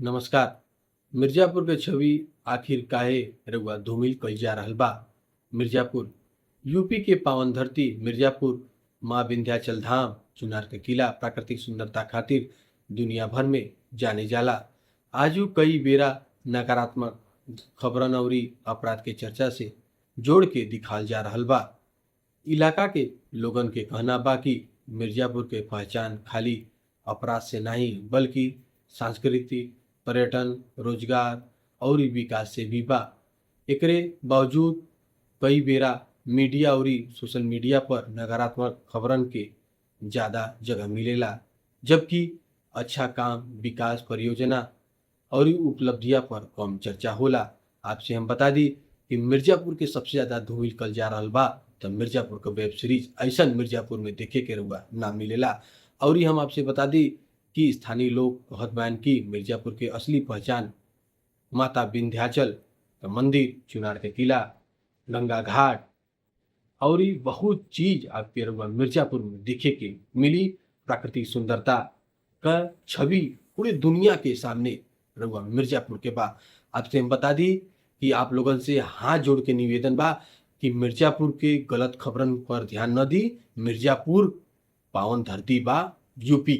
नमस्कार। मिर्जापुर के छवि आखिर काहे रउआ धूमिल कइल जा रहल बा। मिर्जापुर यूपी के पावन धरती मिर्जापुर, माँ विंध्याचल धाम, चुनार के किला, प्राकृतिक सुंदरता खातिर दुनिया भर में जाने जाला। आजू कई बेरा नकारात्मक खबरन अउरी अपराध के चर्चा से जोड़ के दिखावल जा रहल बा। इलाका के लोगन के कहना बा कि मिर्जापुर के पहचान खाली अपराध से नाही बल्कि सांस्कृतिक, पर्यटन, रोजगार अउरी विकास से भी बा। एकरे बावजूद कई बेरा मीडिया अउरी सोशल मीडिया पर नकारात्मक खबरन के ज्यादा जगह मिलेला, जबकि अच्छा काम, विकास परियोजना अउरी उपलब्धियां पर कम चर्चा होला। आपसे हम बता दी कि मिर्जापुर के सबसे ज्यादा धूमिल कइल जा रहल बा त मिर्जापुर के वेब सीरीज ऐसन मिर्जापुर में देखे के रउआ ना मिलेला। अउरी हम आपसे बता दी कि स्थानीय लोग कहत बान कि मिर्जापुर के असली पहचान माता विंध्याचल के मंदिर, चुनार के किला, गंगा घाट अउरी बहुत चीज आपके रउआ मिर्जापुर में देखे के मिली। प्राकृतिक सुंदरता का छवि पूरे दुनिया के सामने रउआ मिर्जापुर के बा। आपसे हम बता दी कि आप लोगन से हाथ जोड़ के निवेदन बा कि मिर्जापुर के गलत खबरन पर ध्यान न दी। मिर्जापुर पावन धरती बा यूपी।